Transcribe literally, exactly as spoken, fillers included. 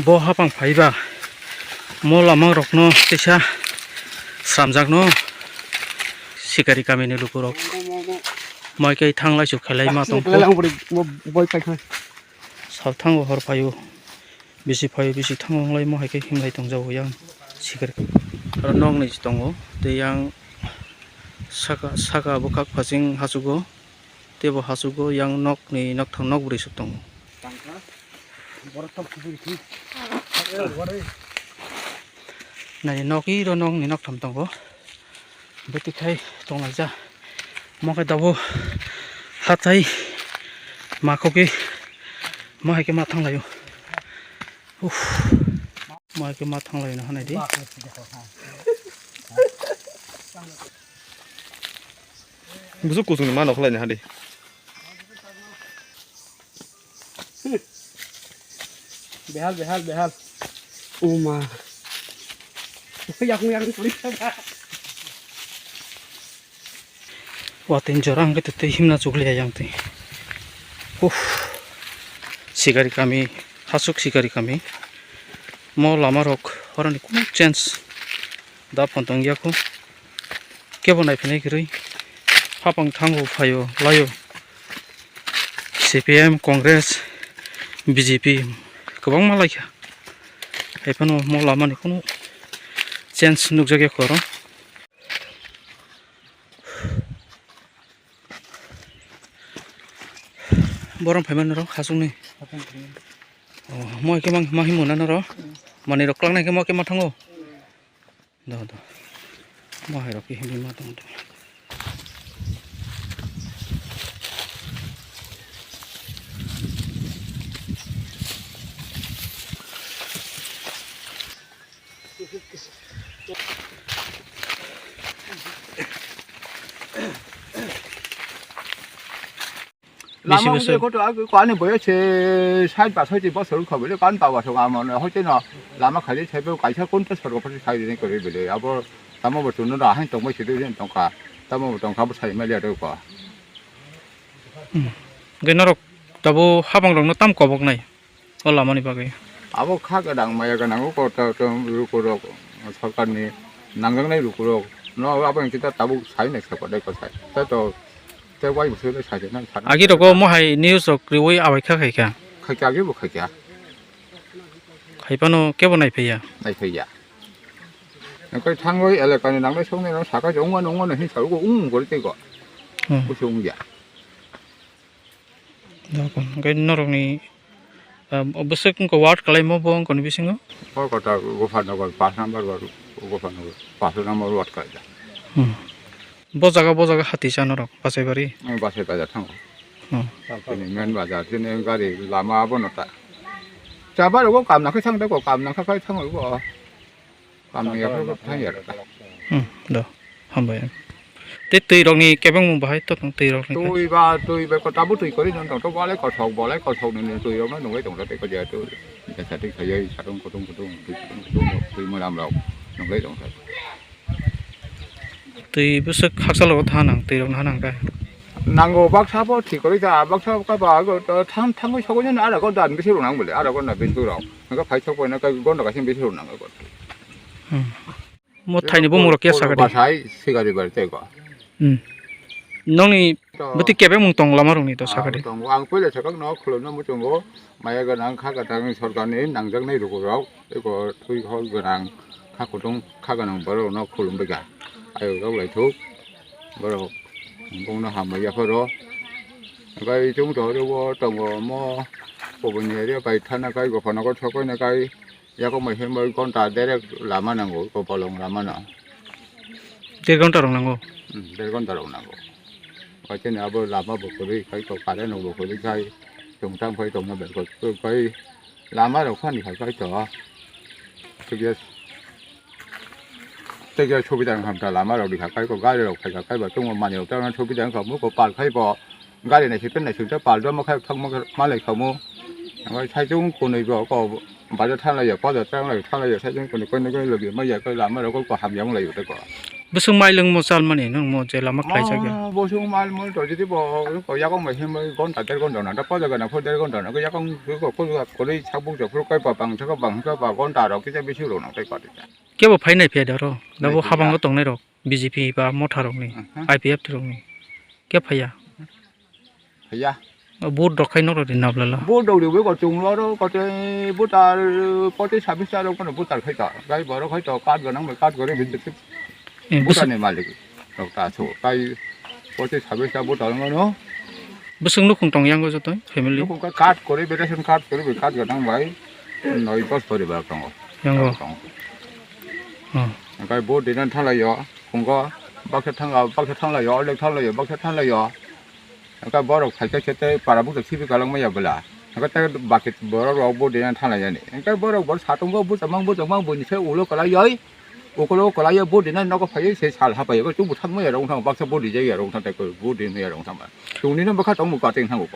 Bo hapang phaiba mo lamarokno teisa sramjakno sikari kamini lukurok mai khe thanglai chuk khelai ma tongkho. Boi paikha. Sal thango hor phaio, bisi phaio, bisi thango wnglaimo hai khe himlai tongjago yang sikari. Aro nokni tongo tei yang saka, saka bwkhak phaching hachugo. Tei bo hachugo yang nokni noktham nokbrwi suk tongo. Nai nokni ro nokni noktham tongo. Bwtwi khai tonglaijak. Mo khe tabuk hatai ma khogwi ma hai khe ma thanglaio. Uff. Ma hai khe ma thanglaio na hanai di. Bwswk kuchukni ma nokhlaini hadi. Behal, behal, behal. O ma. Yakung, yakung, sorry. Watwi jora hwnkhe twi himna chukliya yang twi. Uff. Sikari kami, hasuk sikari kami. Mo lamarok horoni kunu chance da phone tong ya kho. Kebo naiphainai kwrwi hapang thango phaio laio C P M, Congress, B J P kwbangma laikha. Haiphano mo lamani kunu chance nukjakya kho oro. Borok phaimani rok hasukni. Oh, mo khe mang, ma himo na noro. Manwi rok kwlak nai khe mo khe ma thango. Do, do. Mo hai rok khe himwi ma tong tong. Lama bisi bwswk. Ungwi koto ag-, ko ani boyo se sait ba sait bosor wngkha bwle, kan baba song amo no hoite no lama khaidi saibo kaisa kunta sorgo pati sai rini kori bwle. Abo tamo bo chwngno da hain tongbai sidi rin tongkha. Tamo bo tongkha bo sai mali ado ko. Hmm. Hwnkhe norok tabuk habang rokno tam kobok nai o lamani bagwi? Abo kha gwnang maya gwnang o koto to rukurok sorkarni nangjaknai rukurok no abo hinkhe ta tabuk sai nai sabo dai ko sai. Ta to Tei wai bwswk le sai rwna sana. Agi rogo mohai news rok riwi abai kha khai kha. Khai kha, agi bo khai kha. Khai phano kebo nai phaiya. Nai phaiya. Nokoi thangwi elakani nangnai songni nang sakai ongma nongma no hin sarugo ung gori tei go. Hmm. Kusu ungya. Dokon, hwnkhe norokni Ah, bwswk wngkha ward kalaimo bo wngkha ni bisingo? O kota Gopalnagar, pash number ward, Gopalnagar, pash number ward kalaijak. Hmm. Bo jaga, bo jaga hati cha norok, Basaibari? Ang Basaibari thango. Hmm. Chini main bazar, chini gari lama abono ta. Chabar go kam nakhe thang de go, kam nakhe kai thango go. Kamni yaphar bo thang ya rwkha. Hmm, do. Hambai. Tei twi rokni kebengmung bahai to tong twi rokni khai. Twi ba, twi ba ko tabu twi kori non tong to, bolai kothok, bolai kothok ni twi rok no nunglai tong tei ko ja twi. Jesa twi khayai satung kutung kutung, twi kutung kutung, twi mwnam rok nunglai tong tei. Twi bwswk hakchalo tha nang, twi rok no ha nang khe. Nango baksa bo thik kori ta, baksa ka ba go to thang, thangwi sogwi no ara go dan bisi rok nang bole, ara go na bintu rok. Nang phai sok bai na ka go na ka sim bisi rok nang go. Hmm. Mo thaini bumung rok kya sakadi? Basai sigari bar tei go. Hmm. Nongni bwtwi kebengmung tong lama rokni to sakadi? Tongo, ang puila sakang no khulumno muchungo, maya gwnang kha gwnang sorkarni nangjaknai rukurok, eko twi hor gwnang, kha kutung kha gwnang borok no khulum bwkha. Ayo rok lai thuk, borok bongno hambai yapharo. Bai chung to ro tongo mo, poboni area bai thana kai gopha nogo thokoi na kai. Yakung bai himbai gonta derek lama nango, ko bolong lama no. Der gonta rok nango? Hmm, der gonta rok nango. Waiteni abo lama bo kwrwi khai to, current rok bo kwrwi khai, tongthang khai tongma bai ko, ko khai lama rok phani khai khai to. Tei tei subida wngkha lama rok rikha khai ko, gari rok phaikha khai bo tongma manwi rok tei subida wngkha, muko pal khai bo. Gari naisik tei naisik tei pal rwma khe thangma khe malai khamu. Ang bai saichung kunui bo ko bajar thanglaiya, bajar thanglaiya, thanglaiya saichung kunui koi nugui logi maya khe lama rok ko hamya wnglaio tei ko. Bwswk mailwng mo chalmani nwng mo je lama khlaijak ya. Mo bosong mal mol to jodi bo ko yakong bai himoi gonta der gonta na da poja gana pho der gonta na ko yakong ko ko ko kori sabuk jok kai pa bang thaka bang thaka ba gonta rok kisa bisi rok nang tai pati. Kebo phainai phiya da ro. Da bo Nai phiya. Habang tongnai rok B J P ba motha rok ni, Mhm. I P F T rok ni. Ke phaiya? Phaiya. Vote rok khai noro ri nablala. Vote rok riwi ko chwng oro kote voter poti sabis ta rok kono voter khai ta. Gai borok khai to card ganang bai card gore bin dik. Eh, bwswk- Voter ni malik rok ta so. Kai poti sabis ta voter ngono. Bwswk nukhung tong yango joto family. Nukhung ka card gore, ration card gore, bai card ganang bai. Noi bos poribar tongo. Yango. Tongo. Oh. Kai vote dinan thalayo. Phungo baksa thangla, baksa thanglayo, orlek thanglayo, baksa thanglayo. Engkha borok phaikha khe tei para buto khibi kwlangma ya bwla. Engkha tei baksa borok rok bo dena thanglaiyani. Engkha borok bo satungo buchangmang buchangmang buini se ulo kwlaioi. Ukulo kwlaioi bo dena nogo phaioi se sal hapai. Engkha tubu thangma ya rok thang baksa bo dijai ya rok thang tei bo dena ya rok thang. Tungni no bwkha tongmo kating thango.